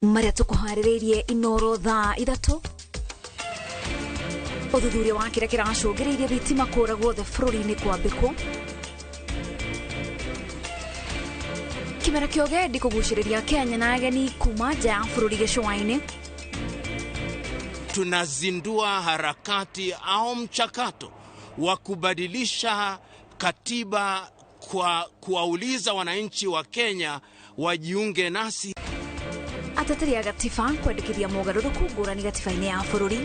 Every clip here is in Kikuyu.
Maria tũkũharĩrĩirie Inoro thaa 3. Ũthuthuria wa kĩrĩa kĩracũngĩrĩirie thitima kũra guothe bũrũri-inĩ kwambĩkwo. Kĩmera kĩa ũgendi kũgucĩrĩria Kenya na ageni kuma nja ya bũrũri gĩcũa-inĩ. Tunazindua harakati au mchakato wa kubadilisha katiba kwa kuwauliza wananchi wa Kenya wajiunge nasi. Ateteri a gatiba kwendekithia mogarũrũku ngũrani gatiba-inĩ ya bũrũri.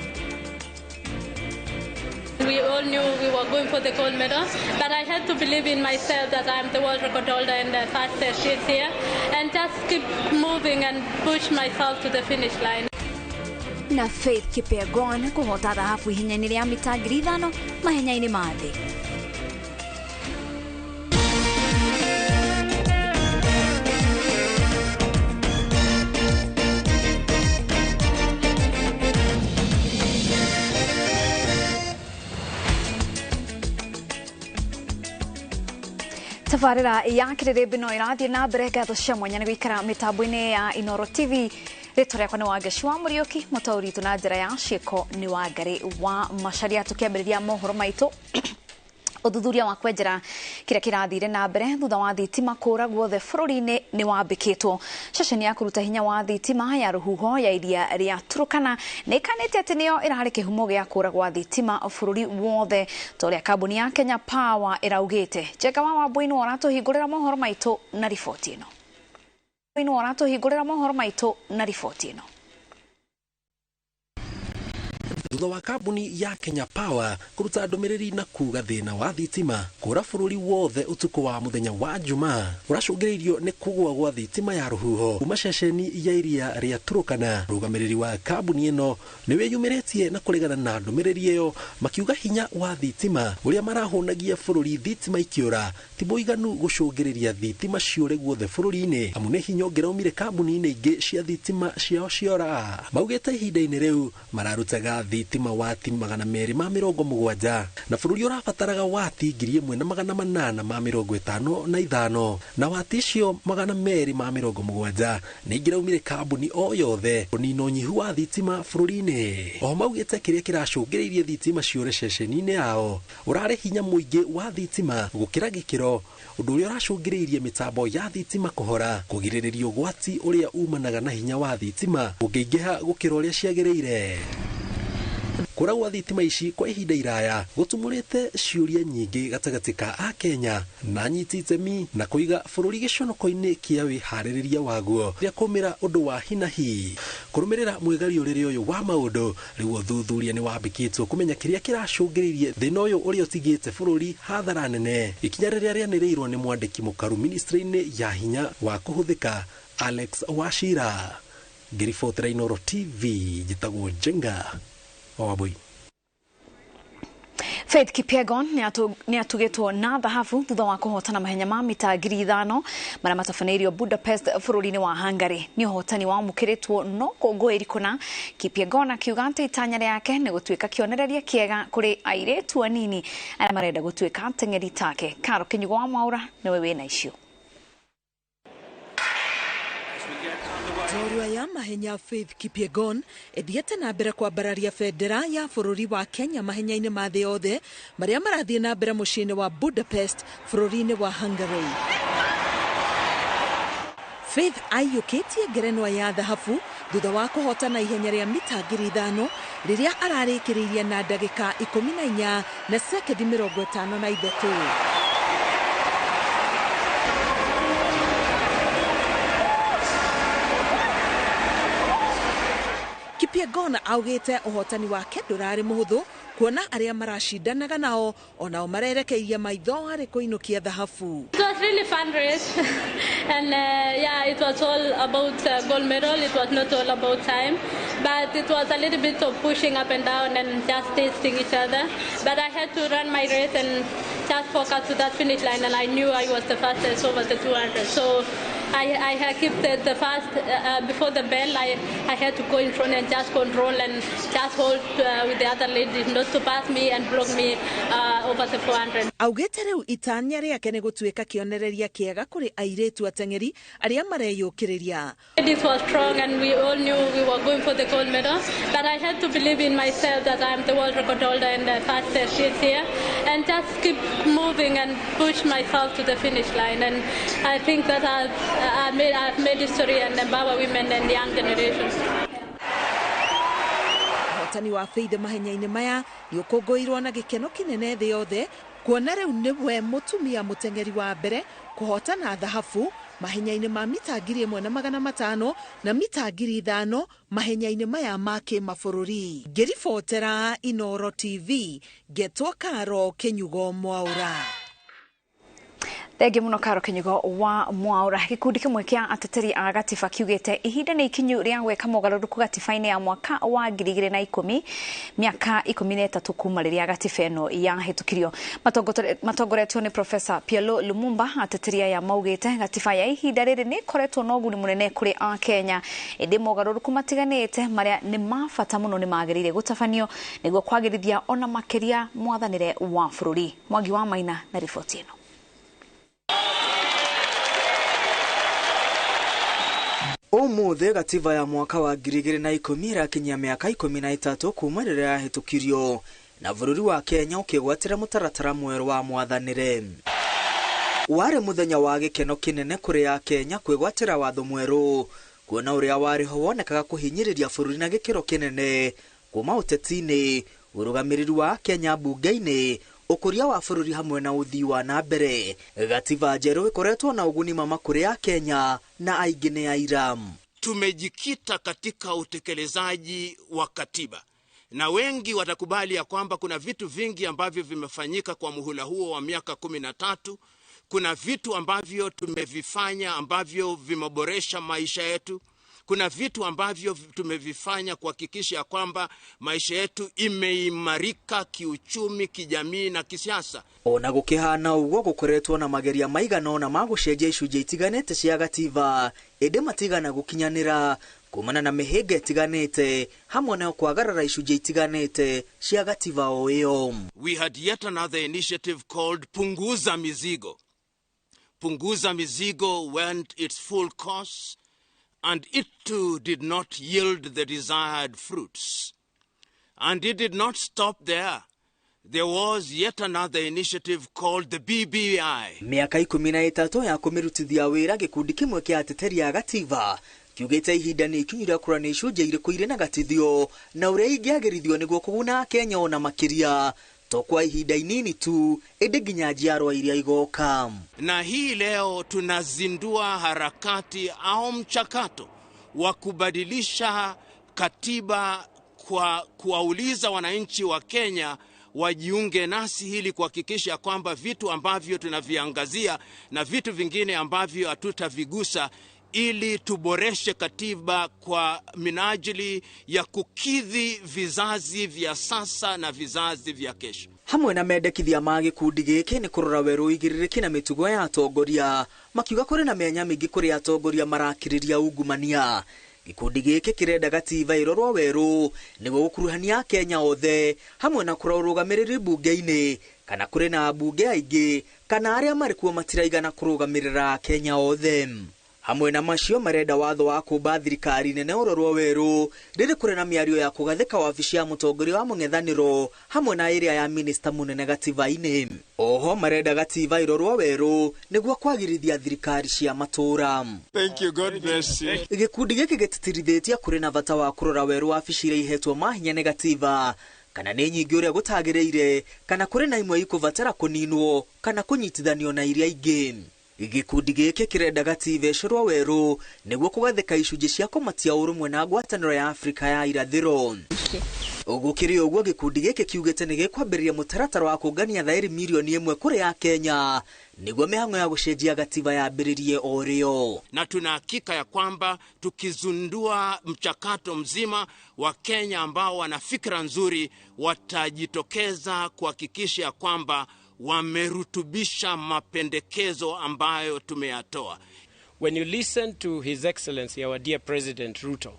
We all knew we were going for the gold medal, but I had to believe in myself that I'm the world record holder and the fastest this year, and just keep moving and push myself to the finish line. Na Faith Kipyegon kũhota thahabu ihenya-inĩ rĩa mita 5,000 mahenya-inĩ ma thĩ. Tabarĩra ya kĩrĩrĩmbĩ no ĩrathiĩ na mbere. Ngatho cia mwanya nĩ gũikara mĩtambo-inĩ ya Inoro TV. Rĩtwa rĩakwa nĩ Wangeci wa Mũriũki, mũtaũri witũ na njĩra ya ciĩko nĩ Wangari wa Macharia. Tũkĩambĩrĩria mohoro maitũ, ũthuthuria wa kwenjera kĩrĩa kĩrathire na mbere thutha wa thitima kũra guothe bũrũri-inĩ nĩ wambĩkĩtwo. Ceceni ya kũruta hinya wa thitima ya rũhuho ya iria rĩa Turkana nĩ ĩkanĩte atĩ nĩyo ĩrarĩ kĩhumo gĩa kũra gwa thitima bũrũri wothe, ta ũrĩa kambuni ya Kenya Power ĩraugĩte. Njenga wa Wambui nĩwe ũratũhingũrĩra mohoro maitũ na riboti ĩno. Nĩwe ũratũhingũrĩra mohoro maitũ na riboti ĩno. Thutha wa kambuni ya Kenya Power kũruta ndũmĩrĩri na kuga thĩna wa thitima kũra bũrũri wothe ũtukũ wa mũthenya wa Jumaa ũracũngĩrĩirio nĩ kũgũa gwa thitima ya rũhuho kuma ceceni ya iria rĩa Turkana. Mũrũgamĩrĩri wa kambuni ĩno nĩ wĩyumĩrĩtie na kũregana na ndũmĩrĩri ĩyo, makiuga hinya wa thitima ũrĩa marahũnagia bũrũri thitima ikĩũra ti mũiganu gũcũngĩrĩria thitima ciũre guothe bũrũri-inĩ, amu nĩ hinya ũngĩraumire kambuni-inĩ ingĩ cia thitima ciao ciora. Maugĩte ihinda-inĩ rĩu mararutaga thitima wati 270 na bũrũri ũrabataraga wati 1855, na wati icio 270 nĩ ingĩraumire kambuni o yothe kũnina ũnyihu wa thitima bũrũri-inĩ. Oho maugĩte kĩrĩa kĩracũngĩrĩirie thitima ciũre ceceni-inĩ yao ũrarĩ hinya mũingĩ wa thitima gũkĩra gĩkĩro, ũndũ ũrĩa ũracũngĩrĩirie mĩtambo ya thitima kũhora, kũgirĩrĩria ũgwati ũrĩa umanaga na hinya wa thitima ũngĩingĩha gũkĩra ũrĩa ciagĩrĩire. Kũra gwa thitima ici kwa ihinda iraya gũtumũrĩte ciũria nyingĩ gatagatĩ ka Akenya na anyiti itemi na kũiga bũrũri gĩconoko-inĩ kĩa wĩharĩrĩria waguo rĩa kũmĩra ũndũ wa hinahi. Kũrũmĩrĩra mwĩgariũrĩre ũyũ wa maũndũ, rĩu ũthuthuria nĩ wambĩkĩtwo kũmenya kĩrĩa kĩracũngĩrĩirie thĩna ũyũ ũrĩa ũtigĩte bũrũri hathara nene. Ikinya rĩrĩa rĩanĩrĩirwo nĩ mwandĩki mũkaru ministry-inĩ ya hinya wa kũhũthĩka Alex Wachira. Ngĩribotera Inoro TV, njĩtagwo Njenga Wambui. Faith Kipyegon nĩ atugĩtwo na thahabu thutha wa kũhotana mahenya ma mita 5,000 marĩa matabanĩirio Budapest bũrũri-inĩ wa Hungary. Nĩ ũhotani wamũkĩrĩtwo no kũngũĩri kũna. Kipyegon akiuga atĩ itanya rĩake nĩ gũtuĩka kĩonereria kĩega kũrĩ airĩtu anini arĩa marenda gũtuĩka ateng'eri take. Karo Kĩnyugo wa Mwaũra nĩwe wĩna icio. Njorua ya mahenya Faith Kipyegon ĩthiĩte na mbere kwambararia bendera ya bũrũri wa Kenya mahenya-inĩ ma thĩ yothe marĩa marathiĩ na mbere mũciĩ-inĩ wa Budapest bũrũri-inĩ wa Hungary. Faith aiyũkĩtie ngerenwa ya thahabu thutha wa kũhotana ihenya rĩa mita 5,000 rĩrĩa ararĩkĩrĩirie na ndagĩka 14 na sekendi 53. Kipyegon augĩte ũhotani wake ndũrarĩ mũhũthũ kuona arĩa maracindanaga nao onao marerekeirie maitho harĩ kũinũkia thahabu. It was really fun race and yeah, it was all about gold medal. It was not all about time, but it was a little bit of pushing up and down and just testing each other. But I had to run my race and just focus to that finish line, and I knew I was the fastest over the 200. So I had kept the fast before the bell. I had to go in front and just control and just hold with the other ladies not to pass me and block me over the 400. Augĩte rĩu itanya rĩake nĩ gũtuĩka kĩonereria kĩega kũrĩ airĩtu ateng'eri arĩa mareyũkĩrĩria. This was strong and we all knew we were going for the gold medal, but I had to believe in myself that I'm the world record holder and the fastest this year, and just keep moving and push myself to the finish line. And I think that I've made history and empower women and young generations. Ũhotani wa Faith mahenya-inĩ maya nĩ ũkũngũĩirwo na gĩkeno kĩnene thĩ yothe, kuona rĩu nĩwe mũtumia mũteng'eri wa mbere kũhotana thahabu mahenya-inĩ ma mita 1500 na mita 5000 mahenya-inĩ maya ma kĩmabũrũri. Ngĩribotera Inoro TV, ngetwo Karo Kinyugo Mwaura. Thengi muno Karo Kinyugo wa Mwaura. Gikundi kimwe kia ateteri a gatiba kiugite ihinda nĩ ikinyu rĩa gwĩka mogarũrũku gatiba-inĩ ya mwaka wa 2010, mĩaka 13 kuma rĩrĩa gatiba ĩno yahĩtũkirio. Matongoretio nĩ Professor Pielo Lumumba. Ateteri aya maugĩte gatiba ya ihinda rĩrĩ nĩ ĩkoretwo na ũguni mũnene kũrĩ Akenya, ĩndĩ mogarũrũku matiganĩte marĩa nĩ ma bata mũno nĩ magĩrĩire gũtabanio nĩguo kwagĩrithia ona makĩria mwathanĩre wa bũrũri. Mwangi wa Maina na riboti ĩno. Ũmũthĩ gatiba ya mwaka wa 2010 ĩrakinyia mĩaka 13 kuma rĩrĩa yahĩtũkirio na bũrũri wa Kenya ũkĩgwatĩra mũtaratara mwerũ wa mwathanĩre. Warĩ mũthenya wa gĩkeno kĩnene kũrĩ Akenya kwĩgwatĩra watho mwerũ, kuona ũrĩa warĩ ho wonekaga kũhinyĩrĩria bũrũri na gĩkĩro kĩnene kuma ũteti-inĩ, ũrũgamĩrĩri wa Kenya mbunge-inĩ, ũkũria wa bũrũri hamwe na ũthii wa na mbere. Gatiba njerũ ĩkoretwo na ũguni mama kũrĩ Akenya na aingĩ nĩ aira. Tumejikita katika utekelezaji wa katiba, na wengi watakubali ya kwamba kuna vitu vingi ambavyo vimefanyika kwa muhula huo wa miaka 13. Kuna vitu ambavyo tumevifanya ambavyo vimeboresha maisha yetu. Kuna vitu ambavyo tumevifanya kuhakikisha kwamba maisha yetu imeimarika kiuchumi, kijamii na kisiasa. Ona gukihana uguo gukoretwo na mageria maigana ona ma gucenjia icunjĩ itiganĩte cia gatiba, ĩndĩ matigana gũkinyanĩra kumana na mĩhĩnga ĩtiganĩte hamwe na kwagarara icunjĩ itiganĩte cia gatiba o ĩyo. We had yet another initiative called Punguza Mizigo. Punguza Mizigo went its full course, and it too did not yield the desired fruits. And it did not stop there. There was yet another initiative called the BBI. Mĩaka 13 ya kũmĩrutithia wĩra gĩkundi kĩmwe kĩa ateteri a gatiba kiugĩte ihinda nĩ ikinyu rĩa kũrora nĩ icunjĩ irĩkũ irĩ na gatithio na ũrĩa ingĩagĩrithio nĩguo kũguna Akenya ona makĩria, to kwa ihinda inini tu ĩndĩ nginya njiarwa iria igoka. Na hii leo tunazindua harakati au mchakato wa kubadilisha katiba kwa kuwauliza wananchi wa Kenya wajiunge nasi ili kuhakikisha kwamba vitu ambavyo tunaviangazia na vitu vingine ambavyo hatutavigusa, ili tuboreshe katiba kwa minajili ya kukidhi vizazi vya sasa na vizazi vya kesho. Hamwe na mendekithia ma gĩkundi gĩkĩ nĩ kũrora werũ igĩrĩrĩki na mĩtugo ya atongoria, makiuga kũrĩ na mĩanya mĩingĩ kũrĩ atongoria marakĩrĩria ungumania. Gĩkundi gĩkĩ kĩrenda gatiba ĩrorwo werũ nĩguo gũkuruhania Akenya othe hamwe na kũrora ũrũgamĩrĩri mbunge-inĩ, kana kũrĩ na ambunge aingĩ kana arĩa marĩ kuo matiraigana kũrũgamĩrĩra Akenya othe. Hamwe na macio marenda watho wa kũmba thirikari nene ũrorwo werũ rĩrĩ kũrĩ na mĩario ya kũgathĩka wabici ya mũtongoria wa mũng'ethanĩro hamwe na ĩrĩa ya minista mũnene gatiba-inĩ. Oho marenda gatiba ĩrorwo werũ nĩguo kwagĩrithia thirikari cia matũũra. Thank you, God bless you. Gĩkundi gĩkĩ gĩtitirithĩtie kũrĩ na bata wa kũrora werũ wabici iria ihetwo mahinya nĩ gatiba, kana nĩ nyingĩ ũrĩa gũtagĩrĩire, kana kũrĩ na imwe ikũbatara kũninwo kana kũnyitithanio na iria ingĩ. Gĩkundi gĩkĩ kĩrenda gatiba ĩcorwo werũ nĩguo kũgathĩka icunjĩ cia kũmatia ũrũmwe na ngwatanĩro ya Afrika ya irathĩro. Gũkĩrĩ ũguo gĩkundi gĩkĩ kiugĩte nĩ gĩkwambĩrĩria mũtaratara wa kũngania thaĩri mirioni 1 kũrĩ Akenya nĩguo mĩhang'o ya gũcenjia gatiba yambĩrĩrie o rĩo. Na tuna hakika ya kwamba tukizundua mchakato mzima wa Kenya ambao wana fikra nzuri watajitokeza kuhakikisha kwamba wamerutubisha mapendekezo ambayo tumeyatoa. When you listen to His Excellency, our dear President Ruto,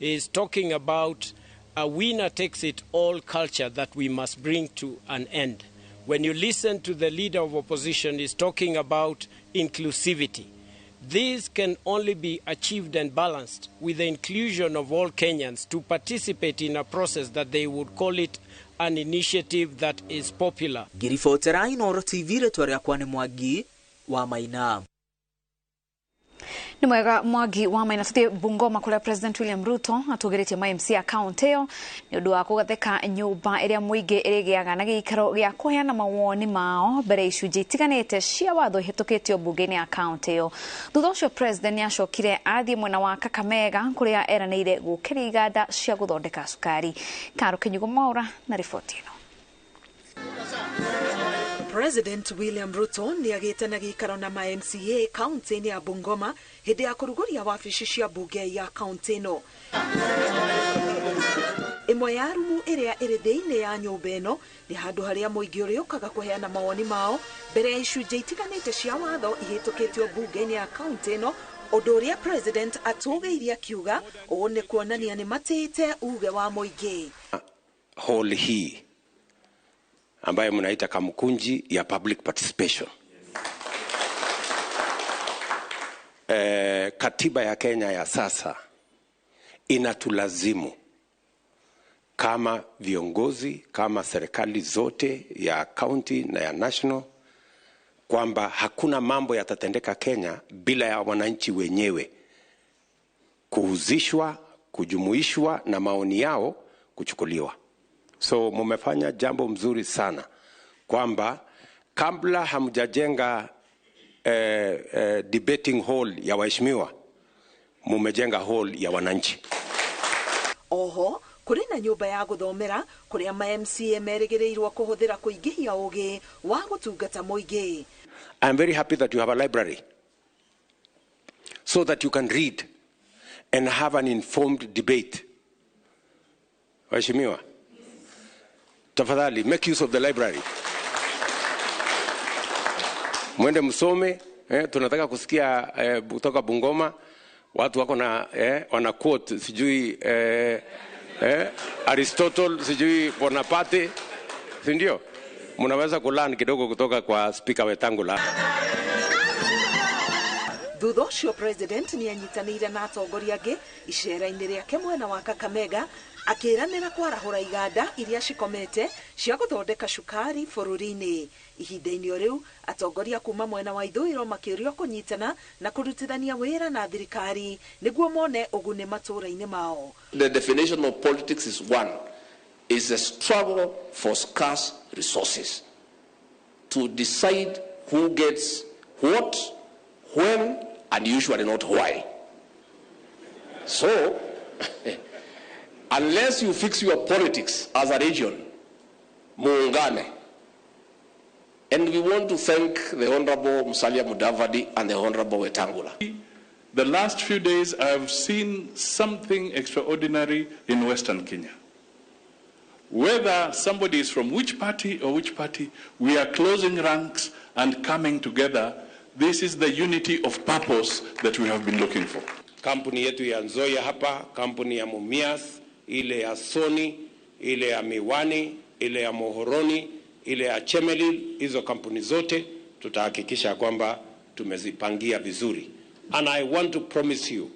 he is talking about a winner takes it all culture that we must bring to an end. When you listen to the leader of opposition, he's talking about inclusivity. This can only be achieved and balanced with the inclusion of all Kenyans to participate in a process that they would call it an initiative that is popular. Ngiribotera Inooro TV, rĩtwa rĩakwa nĩ Mwangi wa Maina. Nĩ mwega Mwangi wa Maina. Tuthie Bungoma kuria President William Ruto atũgĩrĩtie ma MC a kaunti ĩyo nĩ ũndũ wa kũgathĩka nyũmba ĩrĩa mũingĩ ĩrĩgĩaga na gĩikaro gĩa kũheana mawoni mao mbere icunjĩ itiganĩte cia watho ihĩtũkĩtio mbunge-inĩ ya kaunti ĩyo. Thutha ũcio President nĩacokire athiĩ mwena wa Kakamega kũrĩa eranĩire gũkĩria iganda cia gũthondeka cukari. Karo Kinyugo Mwaura na riboti ĩno. President William Ruto nĩ agĩte na gĩikaro na ma MCA kaunti-inĩ ya Bungoma hĩndĩ ya kũrugũria wabici cia mbunge ya kaunti ĩno. Ĩmwe ya rumu ĩrĩa ĩrĩ thĩinĩ ya nyũmba ĩno nĩ handũ harĩa mũingĩ ũrĩũkaga kũheana mawoni mao mbere ya icunjĩ itiganĩte cia watho ihĩtũkĩtio mbunge-inĩ ya kaunti ĩno, ũndũ ũrĩa President atũgĩirie akiuga ũũ nĩ kuonania nĩ matĩĩte uge wa mũingĩ. Hall hii ambayo mnaita Kamkunji ya public participation. Katiba ya Kenya ya sasa inatulazimu kama viongozi, kama serikali zote ya county na ya national, kwamba hakuna mambo yatatendeka Kenya bila ya wananchi wenyewe kuhusishwa, kujumuishwa na maoni yao kuchukuliwa. So mumefanya jambo mzuri sana kwamba kabla hamjajenga debating hall ya waheshimiwa, mumejenga hall ya wananchi. Oho kũrĩ na nyũmba ya gũthomera kũrĩa ma MCA merĩgĩrĩirwo kũhũthĩra kũingĩhia ũgĩ wa gũtungata mũingĩ. I am very happy that you have a library so that you can read and have an informed debate. Waheshimiwa, tafadhali make use of the library. Mwende msome, tunataka kusikia kutoka Bungoma watu wako na wana quote sijui Aristotle sijui Bonaparte, si ndio? Mnaweza kulearn kidogo kutoka kwa speaker Wetangula. Thutha ũcio President nĩ anyitanĩire na atongoria angĩ icera-inĩ rĩake mwena wa Kakamega akĩranĩra kwarahũra iganda iria cikomete cia gũthondeka cukari bũrũri-inĩ. Ihinda-inĩ o rĩu atongoria kuma mwena wa ithũĩro makĩũrio kũnyitana na kũrutithania wĩra na thirikari nĩguo mone ũguni matũũra-inĩ mao. The definition of politics is one, is a struggle for scarce resources to decide who gets what, when, and usually not why. So, unless you fix your politics as a region, muungane. And we want to thank the Honorable Musalia Mudavadi and the Honorable Wetangula. The last few days I have seen something extraordinary in Western Kenya. Whether somebody is from which party or which party, we are closing ranks and coming together. This is the unity of purpose that we have been looking for. Kampuni yetu ya Nzoia hapa, kampuni ya Mumias, ile ya Sony, ile ya Miwani, ile ya Mohoroni, ile ya Chemelil, hizo kampuni zote tutahakikisha kwamba tumezipangia vizuri. And I want to promise you,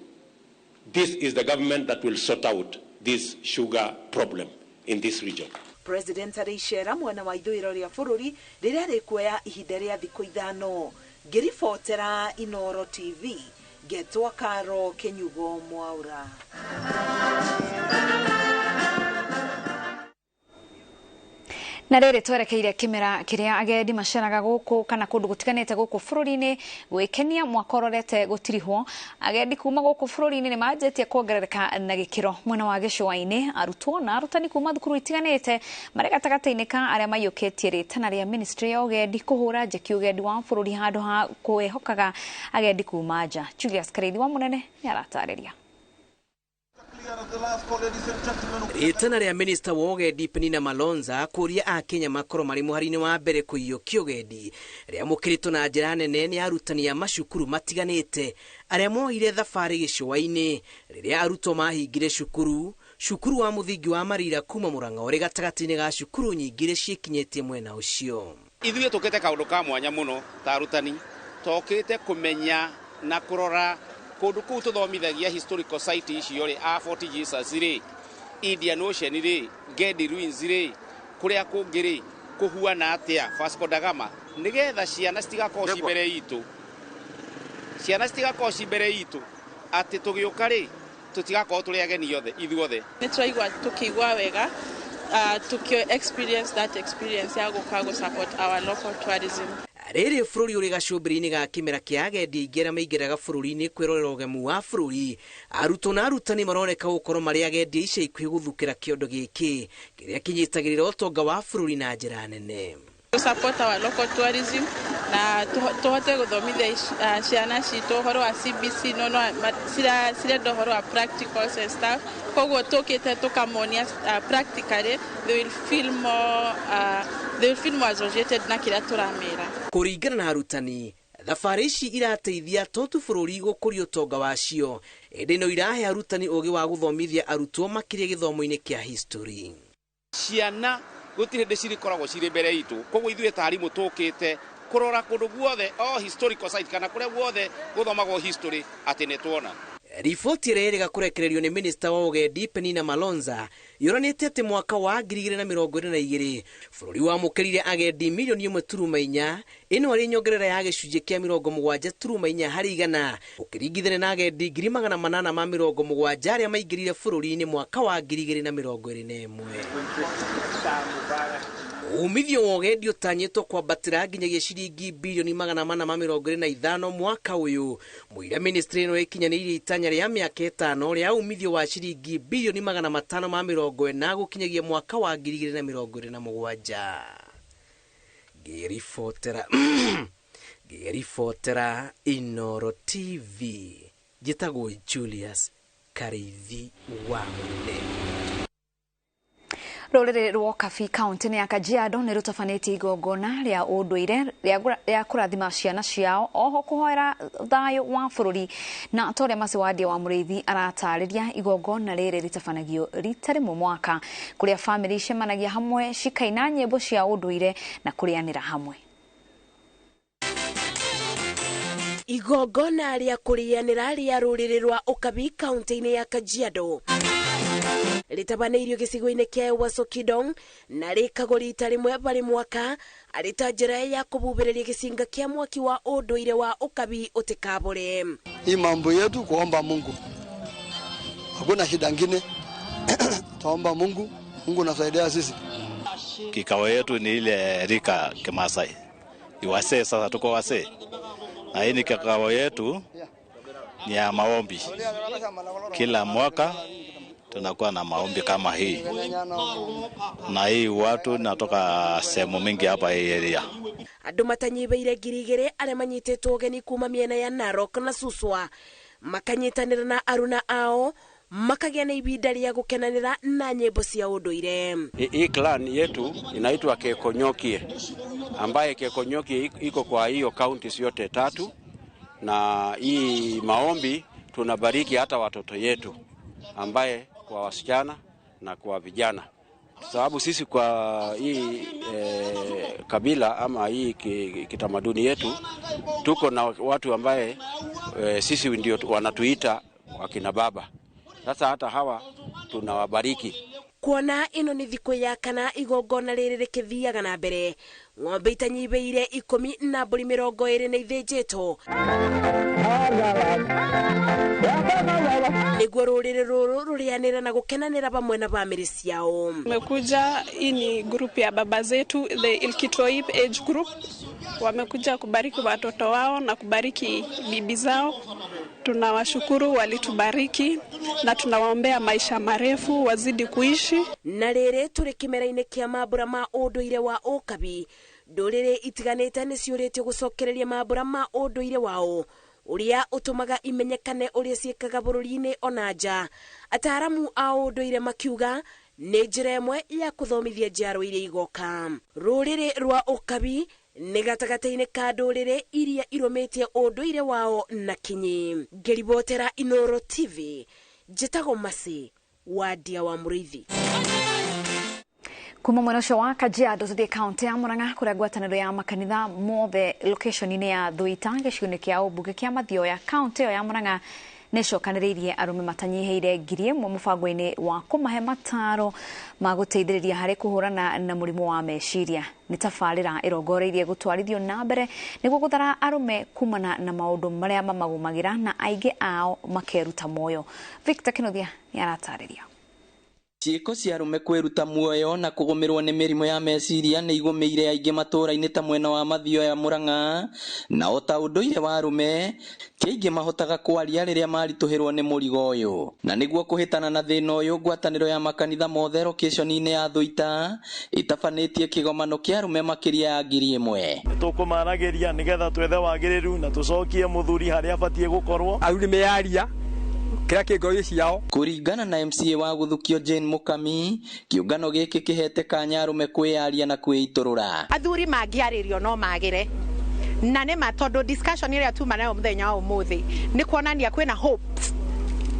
this is the government that will sort out this sugar problem in this region. President arĩ icera mwena wa ithũĩro rĩa bũrũri rĩrĩa rĩkuoya ihinda rĩa thikũ 5. Ngĩribotera Inooro TV, ngetwo Karo Kinyugo Mwaura. Na rĩrĩ twerekeire kĩmera kĩrĩa agendi maceraga gũkũ kana kũndũ gũtiganĩte gũkũ bũrũri-inĩ gwĩkenia mwaka ũrorete gũtirihwo. Agendi kuma gũkũ bũrũri-inĩ nĩmanjĩtie kuongerereka na gĩkĩro mwena wa gĩcũa-inĩ. Arutwo na arutani kuma thukuru itiganĩte marĩ gatagatĩ-inĩ ka arĩa maiyũkĩtie rĩtana rĩa ministry ya ũgendi kũhũra njeki ũgendi wa bũrũri handũ ha kwĩhokaga agendi kuma nja. Julius Karithi wa Mũnene nĩaratarĩria. Rĩtana rĩa minista wa ũgendi Penina Malonza kũria akenya makorwo marĩ mũhari-inĩ wa mbere kũiyũkia ũgendi rĩamũkĩrĩtwo na njĩra nene nĩ arutani a macukuru matiganĩte arĩa moire thabarĩ gĩcũa-inĩ rĩrĩa arutwo mahingire cukuru. Cukuru wa mũthingi wa Marira kuma Murang'a ũrĩ gatagatĩ-inĩ ga cukuru nyingĩ iria ciĩkinyĩtie mwena ũcio. Ithuĩ tũkĩte kaũndũ ka mwanya mũno ta arutani, tokĩte kũmenya na kũrora kũndũ kũu tũthomithagia historical site icio rĩ, a Fort Jesus rĩ, Indian Ocean rĩ, Gedi Ruins rĩ, kũrĩa kũngĩ rĩ, kũhuana atĩa Vasco da Gama, nĩgetha ciana citigakorwo ci mbere itũ, ciana citigakorwo ci mbere itũ atĩ tũgĩũka rĩ tũtigakorwo tũrĩ ageni othe ithuothe. Nĩ tũraigua tũkĩigua wega tukio experience that experience ya gũka gũ support our local tourism. Rĩrĩ bũrũri ũrĩ gacũmbĩrĩ-inĩ ga kĩmera kĩa agendi aingĩ arĩa maingĩraga bũrũri-inĩ kwĩrorera ũgemu wa bũrũri, arutwo na arutani maroneka gũkorwo marĩ agendi ica ikuhĩ gũthukĩra kĩondo gĩkĩ kĩrĩa kĩnyitagĩrĩra ũtonga wa bũrũri na njĩra nene. To support our local tourism na tũhote gũthomithia ciana citũ ũhoro wa CBC no no cirenda ũhoro wa practicals and stuff, koguo tũkĩte tũkamonia practically they will feel more they will feel more associated na kĩrĩa tũramera. Kũringana na arutani, thabarĩ ici irateithia to tu bũrũri gũkũria ũtonga wacio, ĩndĩ no irahe arutani ũgĩ wa gũthomithia arutwo makĩria gĩthomo-inĩ kĩa history. Ciana gũtirĩ hĩndĩ cirikoragwo cirĩ mbere itũ, koguo ithuĩ ta arimũ tũkĩte kũrora kũndũ guothe o historical site kana kũrĩa guothe gũthomagwo history atĩ nĩ tuona. Riboti ĩrĩa ĩrĩga kũrekererio nĩ minista wa ũgendi Penina Malonza yonanĩtie atĩ mwaka wa 2022 bũrũri wamũkĩrire agendi milioni 1.4, ĩno arĩ nyongerera ya gĩcunjĩ kĩa 70.4 harĩ igana ũkĩringithania na agendi 870 arĩa maingĩrire bũrũri-inĩ mwaka wa 2021. Umithio wa ũgendi ũtanyĩtwo kwambatĩra nginyagia ciringi bilioni 425 mwaka ũyũ. Mũira ministry ĩno ĩkinyanĩirie itanya rĩa mĩaka 5 rĩa umithio wa ciringi bilioni 540 gũkinyagia mwaka wa 2027. Ngĩribotera Inoro TV, njĩtagwo Julius Karithi wa Mũnene. Rũrĩrĩ rwa Kabi kaunti-inĩ ya Kajiado nĩ rũtabanĩtie igongona rĩa ũndũire rĩa kũrathima ciana ciao oho kũhoera thayũ wa bũrũri, na ta ũrĩa Maciwandia wa Mũrĩithi aratarĩria, igongona rĩrĩ rĩtabanagio rita rĩmwe mwaka kũrĩa bamĩrĩ icemanagia hamwe cikaina nyĩmbo cia ũndũire na kũrĩanĩra hamwe. Igongona rĩa kũrĩanĩra rĩa rũrĩrĩ rwa Ũkabi kaunti-inĩ ya Kajiado rĩtabanĩirio gĩcigo-inĩ kĩa Wasokidong na rĩkagwo rita rĩmwe barĩ mwaka arĩ ta njĩra ya kũbubĩrĩria gĩcinga kĩa mwaki wa ũndũire wa Ũkabi ũtikabũre. Hii mambo yetu kuomba Mungu, hakuna shida ngine. Tuomba Mungu, Mungu anasaidia sisi. Kikao yetu ni ile rika Kimasai iwasee, sasa tuko wasee, na hii ni kikao yetu ni ya maombi. Kila mwaka tunakuwa na maombi kama hii, na hii watu natoka sehemu mingi hapa hii area. Andũ matanyibeire 2,000 arĩa manyitĩtwo ũgeni kuma mĩena ya Narok na Suswa makanyitanĩra na aruna ao makagĩa na ibinda rĩa gũkenanĩra na nyĩmbo cia ũndũire. Hii clan yetu inaitwa Kekonyokie, ambaye Kekonyokie iko kwa hiyo counties yote tatu, na hii maombi tunabariki hata watoto yetu ambaye kwa wasichana na kwa vijana, sababu sisi kwa hii kabila ama hii kitamaduni yetu tuko na watu ambaye sisi ndio wanatuita wakina baba. Sasa hata hawa tunawabariki. Kuona ino ni thikũ ya kana igongona rĩrĩ rĩkĩthiaga na mbere, ng'ombe itanyibeire 10 na mbũri 20 nĩ ithĩnjĩtwo nĩguo rũrĩrĩ rũrũ rũrĩanĩre na gũkenanĩra hamwe na bamĩrĩ ciao. Tumekuja, hii ni group ya baba zetu, the Ilkitoip age group, wamekuja kubariki watoto wao na kubariki bibi zao. Tunawashukuru, walitubariki na tunawaombea maisha marefu, wazidi kuishi. Na rĩrĩ tũrĩ kĩmera-inĩ kĩa mambura ma ũndũire wa Ũkabi, ndũrĩrĩ itiganĩte nĩciũrĩtio gũcokereria mambura ma ũndũire wao Ũrĩa ũtũmaga imenyekane ũrĩa ciĩkaga bũrũri-inĩ ona nja. Ataaramu a ũndũire makiuga nĩ njĩra ĩmwe ya kũthomithia njiaro iria igoka. Rũrĩrĩ rwa Ũkabi nĩ gatagatĩ-inĩ ka ndũrĩrĩ iria irũmĩtie ũndũire wao na kinyi. Ngĩribotera Inooro TV, njĩtagwo Mercy Wandia wa Mũrĩithi. Kuma mwena ũcio wa Kajiado tuthiĩ kaunti ya Murang'a kũrĩa ngwatanĩro ya makanitha mothe location-inĩ ya Thuita gĩcigo-inĩ kĩa ũmbunge kĩa Mathioya kaunti ĩyo ya Murang'a nĩcokanĩrĩirie arũme matanyihĩire 1,000 mũbango-inĩ wa kũmahe mataro ma gũteithĩrĩria harĩ kũhũrana na mũrimũ wa meciria. Nĩ tabarĩra ĩrongoreirie gũtwarithio na mbere nĩguo gũthara arũme kumana na maũndũ marĩa mamagũmagĩra na aingĩ ao makeruta muoyo. Victor Kinuthia nĩ aratarĩria. Ciĩko cia arũme kwĩruta muoyo na kũgũmĩrwo nĩ mĩrimũ ya meciria nĩ igũmĩire aingĩ matũũra-inĩ ta mwena wa Mathioya Murang'a, na o ta ũndũire wa arũme ti aingĩ mahotaga kwaria rĩrĩa maritũhĩrwo nĩ mũrigo ũyũ. Na nĩguo kũhĩtana na thĩna ũyũ, ngwatanĩro ya makanitha mothe location-inĩ ya Thuita ĩtabanĩtie kĩgomano kĩa arũme makĩria ya 1,000. Tũkũmaragĩria nĩgetha twethe wagĩrĩru na tũcokie mũthuri harĩa abatiĩ gũkorwo. Arũme meyaria kĩrĩa kĩ ngoro-inĩ ciao. Kũringana na MCA wa Gũthukio Jane Mukami, kĩũngano gĩkĩ kĩhete kanya arũme kwĩyaria na kwĩitũrũra. Athuri mangĩarĩrio no magĩre, na nĩ ma tondũ discussion ĩrĩa tuma nayo mũthenya wa ũmũthĩ nĩ kuonania kwĩna hopes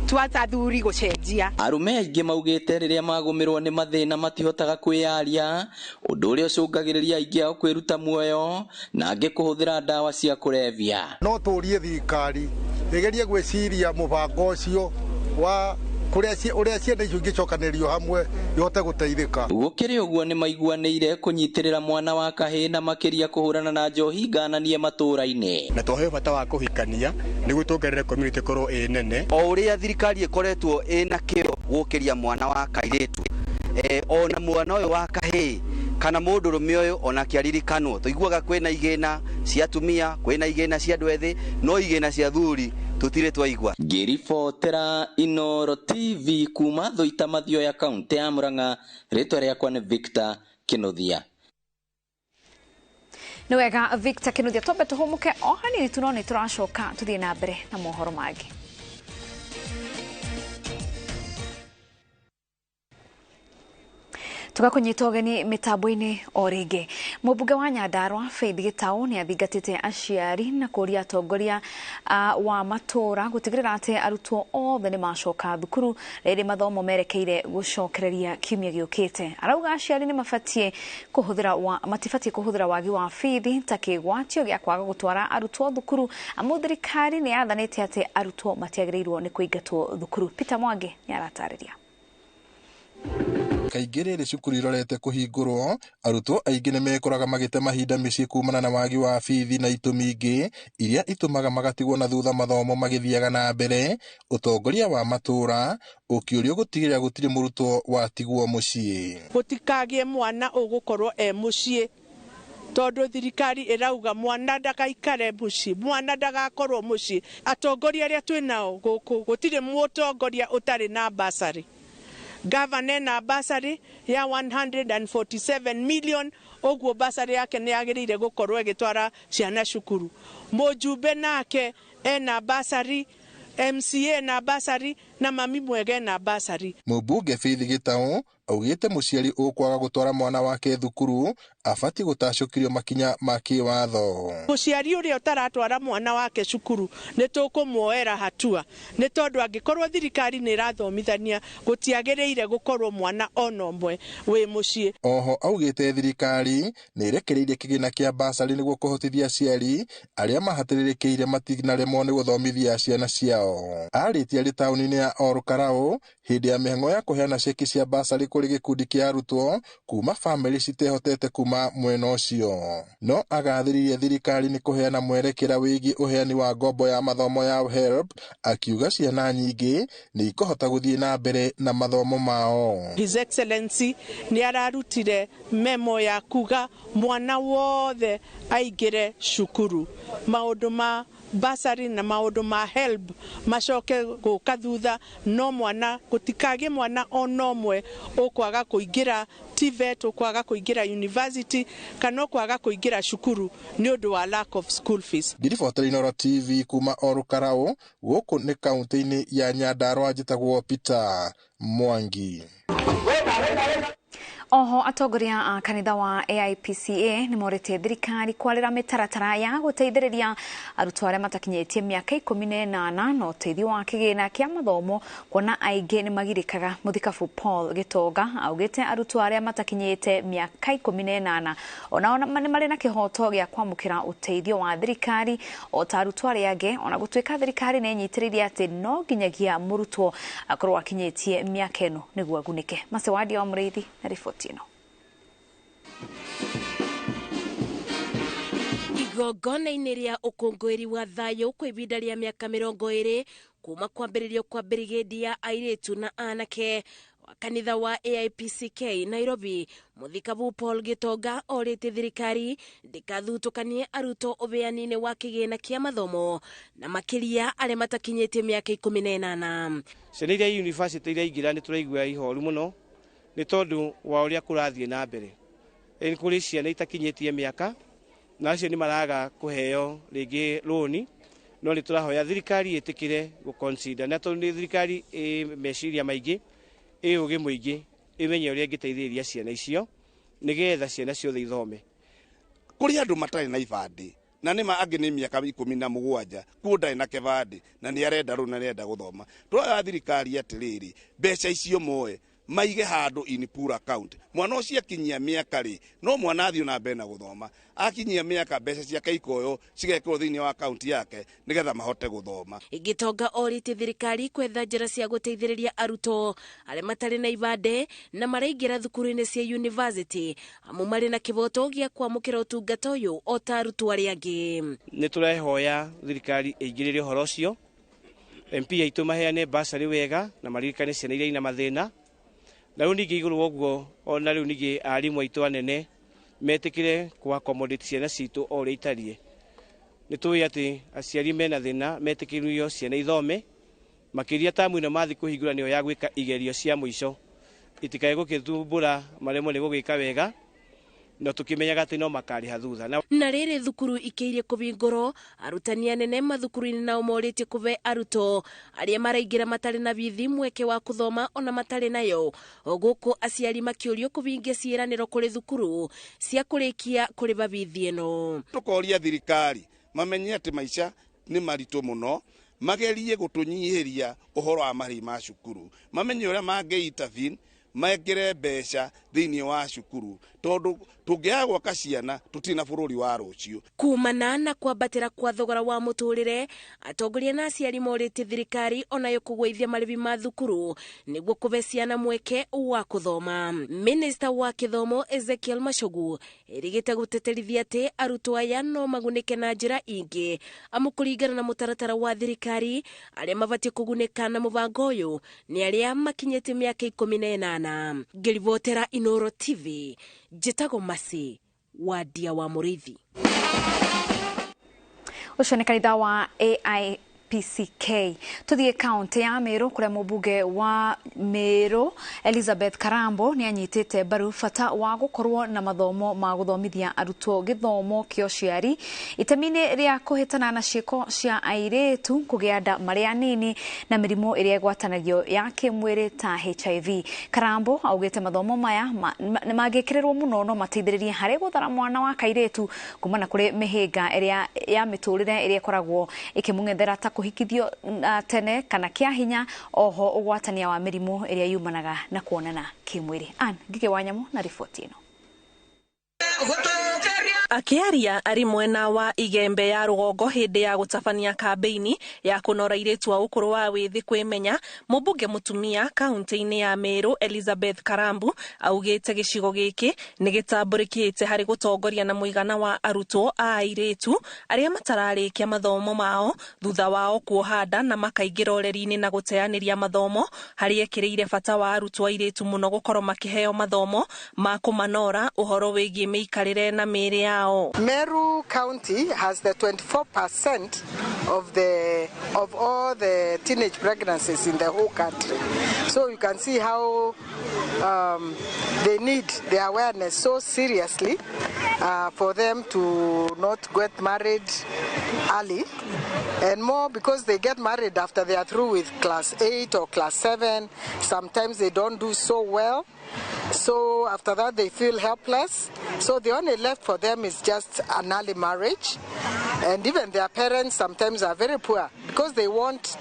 towards athuri gũcenjia. Arũme aingĩ maugĩte rĩrĩa magũmĩrwo nĩ mathĩna matihotaga kwĩyaria, ũndũ ũrĩa ũcũngagĩrĩria aingĩ ao kwĩruta muoyo na angĩ kũhũthĩra ndawa cia kũrebia. No tũrie thirikari ĩgerie gwĩciria mũbango ũcio wa kũrĩa ũrĩa ciana icio ingĩcokanĩrio hamwe ihote gũteithĩka. Gũkĩrĩ ũguo nĩ maiguanĩire kũnyitĩrĩra mwana wa kahĩĩ na makĩria kũhũrana na njohi ngananie matũũra-inĩ. Na twaheo bata wa kũhikania nĩguo tuongerere community ĩkorwo ĩ nene. O ũrĩa thirikari ĩkoretwo ĩna kĩo gũkĩria mwana wa kairĩtu, ona mwana ũyũ wa kahĩĩ kana mũndũrũme ũyũ onake aririkanwo. Tũiguaga kwĩna igĩna cia atumia, kwĩna igĩna cia andũ ethĩ, no igĩna cia athuri tutire twaigua. Ngĩribotera Inooro TV kuma Thuita Mathioya kaunti ya Murang'a, rĩtwa rĩakwa nĩ Victor Kinuthia. Nĩ wega Victor Kinuthia, twambe tũhũmũke o hanini tu no nĩ tũracoka tũthiĩ na mbere na mohoro mangĩ. Tugakunyita ũgeni mĩtambo-inĩ o rĩngĩ. Mũmbunge wa Nyandarua Faith Gĩtaũ nĩ athingatĩte aciari na kũria atongoria wa matũũra gũtigĩrĩra atĩ arutwo othe nĩ macoka thukuru rĩrĩ mathomo merekeire gũcokereria kiumia gĩũkĩte. Arauga aciari nĩ mabatiĩ kũhũthĩra matibatiĩ kũhũthĩra wagi wa bithi ta kĩgwatio gĩa kwaga gũtwara arutwo thukuru, amu thirikari nĩ yathanĩte atĩ arutwo matiagĩrĩirwo nĩ kũingatwo thukuru. Peter Mwangi nĩ aratarĩria. Kaingĩ rĩrĩ cukuru irorete kũhingũrwo, arutwo aingĩ nĩ mekoraga magĩte mahinda mĩciĩ kumana na wagi wa bithi na itũmi ingĩ iria itũmaga magatigwo na thutha mathomo magĩthiaga na mbere. Ũtongoria wa matũũra ũkĩũrio gũtigĩrĩra gũtirĩ mũrutwo watigwo mũciĩ. Gũtikagĩe mwana ũgũkorwo e mũciĩ, tondũ thirikari ĩrauga mwana ndagaikare mũciĩ, mwana ndagakorwo mũciĩ. Atongoria arĩa twĩ nao gũkũ gũtirĩ mũtongoria ũtarĩ na bursary. Gavana na bursary ya 147 million, ũguo bursary yake nĩ yagĩrĩire gũkorwo ĩgĩtwara ciana cukuru. Mũjumbe nake ena bursary, MCA na bursary, na mami mwege na bursary. Mũmbunge Faith Gĩtaũ augĩte mũciari ũkwaga gũtwara mwana wake thukuru abatiĩ gũtacũkĩrio makinya ma kĩwatho. Mũciari ũrĩa ũtaratwara mwana wake cukuru nĩ tũkũmuoera hatua, nĩ tondũ angĩkorwo thirikari nĩ ĩrathomithania gũtiagĩrĩire gũkorwo mwana ona ũmwe wĩ mũciĩ. Oho augĩte thirikari nĩ ĩrekereirie kĩgĩna kĩa basarĩ nĩguo kũhotithia aciari arĩa mahatĩrĩrĩkĩire matinaremwo nĩ gũthomithia ciana ciao. Arĩtie arĩ taũni-inĩ ya Olkalau hĩndĩ ya mĩhang'o ya kũheana ceki cia basarĩ kũrĩ gĩkundi kĩa arutwo kuma bamĩrĩ citehotete kuma mwena ũcio. No agathĩrĩirie thirikari nĩ kũheana mwerekera wĩgiĩ ũheani wa ngombo ya mathomo ya HELB, akiuga ciana nyingĩ nĩ ikũhota gũthiĩ na mbere na mathomo mao. His Excellency nĩ ararutire memo ya kuga mwana wothe aingĩre cukuru. Maũndũ ma basari na maũndũ ma HELB macoke gũka thutha, no mwana gũtikagĩe mwana ona ũmwe ũkwaga kũingĩra TVET, ũkwaga kũingĩra university kana ũkwaga kũingĩra cukuru nĩ ũndũ wa lack of school fees. Ngiribotera Inooro TV kuma Olkalou, gũkũ nĩ kaunti-inĩ ya Nyandarua, njĩtagwo Peter Mwangi. Oho atongoria a kanitha wa AIPCA nĩ morĩtie thirikari kwarĩra mĩtaratara ya gũteithĩrĩria arutwo arĩa matakinyĩtie mĩaka 18 na ũteithio wa kĩgĩna kĩa mathomo, kuona aingĩ nĩ magirĩkaga. Mũthikabu Paul Gĩtonga augĩte arutwo arĩa matakinyĩte mĩaka 18 onao nĩ marĩ na kĩhoto gĩa kwamũkĩra ũteithio wa thirikari o ta arutwo arĩa angĩ, ona gũtuĩka thirikari nĩ ĩnyitĩrĩire atĩ no nginyagia mũrutwo akorwo akinyĩtie mĩaka ĩno nĩguo agunĩke. Macewadia wa Mũrĩithi na riboti ĩno. Igongona-inĩ rĩa ũkũngũĩri wa thayũ kwa ihinda rĩa mĩaka 20 kuma kwambĩrĩrio kwa brigade ya airĩtu na anake wa kanitha wa AIPCK Nairobi, Mũthikabu Paul Gĩtonga orĩtie thirikari ndĩkathutũkanie arutwo ũbeani-inĩ wa kĩgĩna kĩa mathomo na makĩria arĩa matakinyĩtie mĩaka 18. Ciana iria university iria ingĩra nĩ tũraigua ihoru mũno nĩ tondũ wa ũrĩa kũrathiĩ na mbere. Nĩ kũrĩ ciana itakinyĩtie mĩaka na acio nĩ maraga kũheo rĩngĩ rũni, no nĩ tũrahoya thirikari ĩtĩkĩre gũ-consider, na tondũ nĩ thirikari ĩ meciria maingĩ, ĩ ũgĩ mũingĩ, ĩmenye ũrĩa ĩngĩteithĩrĩria ciana icio nĩgetha ciana ciothe ithome. Kũrĩ andũ matarĩ na ibandĩ na nĩma angĩ nĩ mĩaka 17 kuo ndarĩ na kĩbandĩ na nĩ arenda rũni na arenda gũthoma. Tũroya thirikari atĩrĩrĩ, mbeca icio moe maige handũ in pool account. Mwana ũcio akinyia mĩaka rĩ, no mwana athiĩ na mbere na gũthoma. Akinyia mĩaka mbeca ciake ikoywo cigekĩrwo thĩinĩ wa account yake nĩgetha mahote gũthoma. Gĩtonga orĩtie thirikari kwetha njĩra cia gũteithĩrĩria arutwo arĩa matarĩ na ibandĩ na maraingĩra thukuru-inĩ cia university, amu marĩ na kĩboto gĩa kwamũkĩra ũtungata ũyũ o ta arutwo arĩa angĩ. Nĩ tũrehoya thirikari ĩingĩrĩre ũhoro ũcio, MP aitũ maheane basarĩ wega na maririkane ciana iria ina mathĩna. Na rĩu ningĩ igũrũ ũguo ona rĩu ningĩ arimũ aitũ anene metĩkĩre kũ accommodate ciana citũ o ũrĩa itariĩ. Nĩ tũĩ atĩ aciari mena thĩna metĩkĩrio ciana ithome, makĩria tamu ĩno mathiĩ kũhingũra nĩyo ya gwĩka igerio cia mũico, itikae gũgĩthumbũra maremwo nĩ gũgĩka wega, no tũkĩmenyaga atĩ no makarĩha thutha. Na rĩrĩ thukuru ikĩirie kũhingũrwo, arutani anene mathukuru-inĩ nao morĩtie kũbe arutwo arĩa maraingĩra matarĩ na bithi mweke wa kũthoma ona matarĩ nayo, gũkũ aciari makĩũrio kũhingia ciĩranĩro kũrĩ thukuru cia kũrĩkia kũrĩba bithi ĩno. Tũkoria thirikari mamenye atĩ maica nĩ maritũ mũno, magerie gũtũnyihĩria ũhoro wa marĩhi ma cukuru, mamenye ũrĩa mangĩ intervene mekĩre mbeca thĩinĩ wa cukuru, tondũ tũngĩaga gwaka ciana tũtirĩ na bũrũri wa rũciũ. Kumana na kwambatĩra kwa thogora wa mũtũrĩre, atongoria na aciari morĩtie thirikari onayo kũgũithia marĩhi ma thukuru nĩguo kũbe ciana mweke wa kũthoma. Minista wa gĩthomo Ezekiel Machogu erĩgĩte gũteterithia atĩ arutwo aya no magunĩke na njĩra ingĩ, amu kũringana na mũtaratara wa thirikari arĩa mabatiĩ kũgunĩka na mũbango ũyũ nĩ arĩa makinyĩtie mĩaka 18. Ngĩribotera Inooro TV, njĩtagwo Masi Wadia wa Mũrĩithi. Ũcio nĩ kanitha wa AIPCK. Tuthiĩ kaunti ya Meru kũrĩa mũmbunge wa Meru Elizabeth Karambo nĩ anyitĩte mbaru bata wa gũkorwo na mathomo ma gũthomithia arutwo gĩthomo kĩa ũciari itemi-inĩ rĩa kũhĩtana na ciĩko cia airĩtu kũgĩa nda marĩ anini na mĩrimũ ĩrĩa ĩgwatanagio ya kĩmwĩrĩ ta HIV. Karambo augĩte mathomo maya nĩ mangĩkĩrĩrwo mũno no mateithĩrĩrie harĩ gũthara mwana wa kairĩtu kumana kũrĩ mĩhĩnga ĩrĩa ya mĩtũrĩre ĩrĩa ĩkoragwo ĩkĩmũng'ethera ta kũhikithio tene kana kĩa hinya, oho ũgwatania wa mĩrimũ ĩrĩa yumanaga na kuonana kĩmwĩrĩ. Ann Ngigĩ wa Nyamũ na riboti ĩno. Akĩaria arĩ mwena wa Igembe ya rũgongo hĩndĩ ya gũtabania kambĩini ya kũnora airĩtu a ũkũrũ wa wĩthĩ kwĩmenya, mũmbunge mũtumia kaunti-inĩ ya Meru Elizabeth Karambu augĩte gĩcigo gĩkĩ nĩ gĩtambũrĩkĩte harĩ gũtongoria na mũigana wa arutwo a airĩtu arĩa matararĩkia mathomo mao thutha wao kuoha nda na makaingĩra ũreri-inĩ na gũteanĩria mathomo, harĩa ekĩrĩire bata wa arutwo airĩtu mũno gũkorwo makĩheo mathomo ma kũmanora ũhoro wĩgiĩ mĩikarĩre na mĩĩrĩ yao yao. Meru County has the 24% of all the teenage pregnancies in the whole country. So you can see how they need the awareness so seriously for them to not get married early, and more because they get married after they are through with class 8 or class 7. Sometimes they don't do so well. So after that they feel helpless. So the only left for them is just an early marriage. And even their parents sometimes are very poor because they want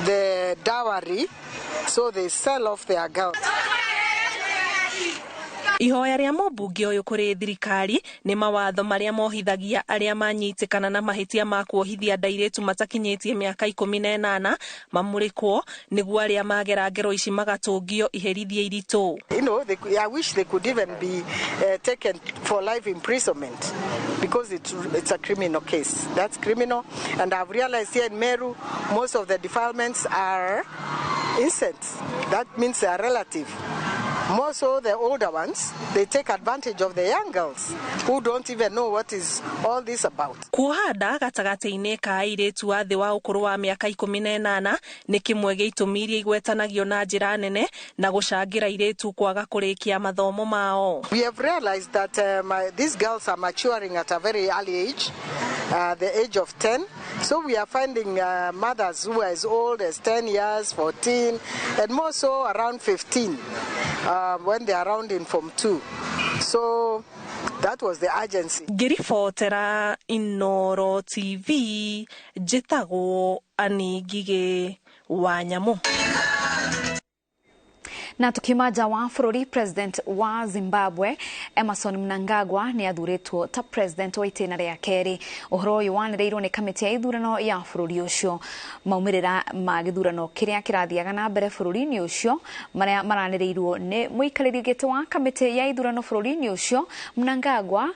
the dowry, so they sell off their girls. Ihoya rĩa mũmbunge ũyũ kũrĩ thirikari nĩ mawatho marĩa mohithagia arĩa manyitĩkana na mahĩtia ma kuohithia ndairĩtu matakinyĩtie mĩaka 18 mamũrĩkwo nĩguo arĩa magera ngero ici magatũngio iherithia iritũ. You know, I wish they could even be taken for life imprisonment because it's a criminal case. That's criminal. And I've realized here in Meru, most of the defilements are incest. That means they are relative. More so the older ones, they take advantage of the young girls who don't even know what is all this about. Kuoha nda gatagatĩ-inĩ ka airĩtu a thĩ wa ũkũrũ wa mĩaka 18 nĩ kĩmwe gĩa itũmi iria igwetanagio na njĩra nene na gũcangĩra airĩtu kwaga kũrĩkia mathomo mao. We have realized that these girls are maturing at a very early age, the age of 10. So we are finding mothers who are as old as 10 years, 14, and more so around 15. When they are around in Form 2. So that was the urgency. Ngĩribotera Inoro TV, njĩtagwo Annie Ngigĩ wa Nyamũ. Na tukiuma nja wa bũrũri, President wa Zimbabwe Emmerson Mnangagwa nĩ athuurĩtwo ta president wa itĩna rĩa kerĩ. Ũhoro ũyũ wanĩrĩirwo nĩ kamĩtĩ ya ithurano ya bũrũri ũcio. Maumĩrĩra ma gĩthurano kĩrĩa kĩrathiaga na mbere bũrũri-inĩ ũcio marĩa maranĩrĩirwo nĩ mũikarĩri gĩtĩ wa kamĩtĩ ya ithurano bũrũri-inĩ ũcio, Mnangagwa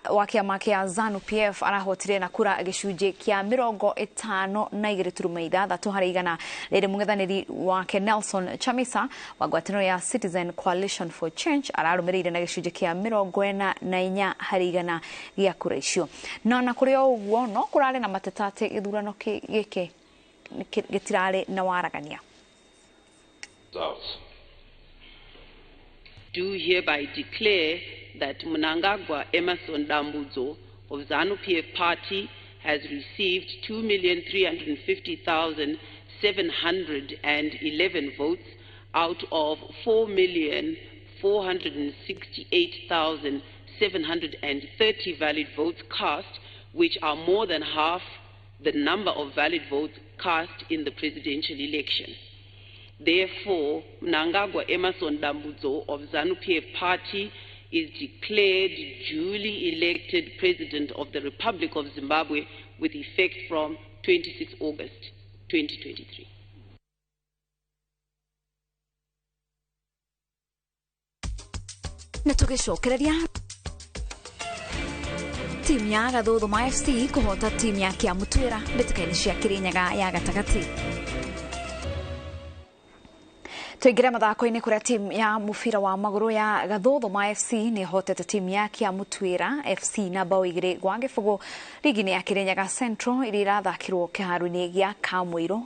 wa kĩama kĩa ZANU PF arahotire na kura gĩcunjĩ kĩa 52.6 harĩ igana, rĩrĩ mũng'ethanĩri wake Nelson Chamisa wa ngwatanĩro ya Citizen Coalition for Change ararũmĩrĩire na gĩcunjĩ kĩa 44 harĩ igana gĩa kura icio. No na kũrĩ o ũguo no kũrarĩ na mateta atĩ gĩthurano gĩkĩ gĩtirarĩ na waragania. Do hereby declare that Mnangagwa Emmerson Dambudzo of ZANU PF party has received 2,350,711 votes out of 4,468,730 valid votes cast, which are more than half the number of valid votes cast in the presidential election. Therefore, Mnangagwa Emmerson Dambudzo of ZANU-PF party is declared duly elected President of the Republic of Zimbabwe with effect from 26 August 2023. Na tũgĩcokereria timu ya Gathuthuma FC kũhota timu ya Kĩamũtuĩra mbĩtĩka-inĩ cia Kĩrĩnyaga ya gatagatĩ. Tuingire mathako-inĩ kũrĩa timu ya mũbira wa magũrũ ya Gathuthuma FC nĩ ĩhotete timu ya Kĩamũtuĩra FC na bao 2-0 rigi-inĩ ya Kĩrĩnyaga Central iria irathakĩrwo kĩharo-inĩ gĩa Kamũirũ.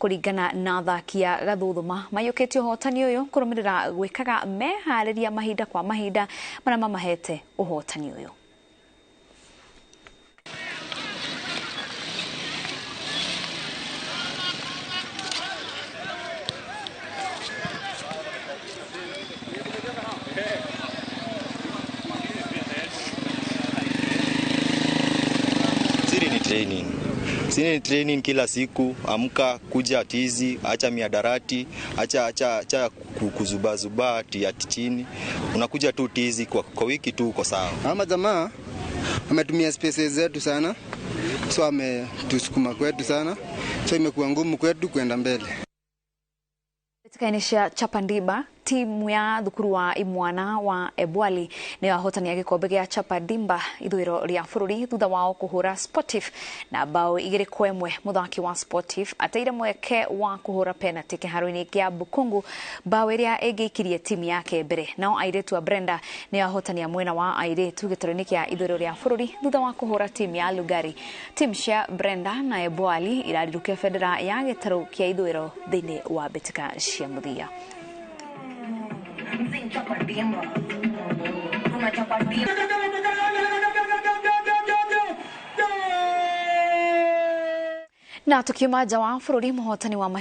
Kũringana na athaki a Gathuthuma, maiyũkĩtie ũhotani ũyũ kũrũmĩrĩra gwĩkaga meharĩria mahinda kwa mahinda marĩa mamahete ũhotani ũyũ. Training. Sini training kila siku, amka kuja tizi, acha miadarati, acha kuzubazuba ati chini. Unakuja tu tizi kwa wiki tu uko sawa. Ama jamaa ametumia spaces zetu sana. So ametusukuma kwetu sana. So imekuwa ngumu kwetu kwenda mbele. Katika cia Chapandiba Timu ya thukuru wa imwana wa Ebwali nĩ ahotani a gĩkombe gĩa Chapa Dimba ithũĩro rĩa bũrũri thutha wao kũhũra Sportif na bao 2-1. Mũthaki wa Sportif ateire mweke wa kũhũra penalty kĩharo-inĩ kĩa Bukungu, bao ĩrĩa ĩngĩikirie timu yake mbere. Nao airĩtu a Brenda nĩ ahotani a mwena wa airĩtu gĩtarũ-inĩ kĩa ithũĩro rĩa bũrũri thutha wa kũhũra timu ya Lugari. Timu cia Brenda na Ebwali irarirũkia bendera ya gĩtarũ kĩa ithũĩro thĩinĩ wa mbĩtĩka cia mũthia. Na tukiuma nja wa bũrũri, mũhotani wa mahenya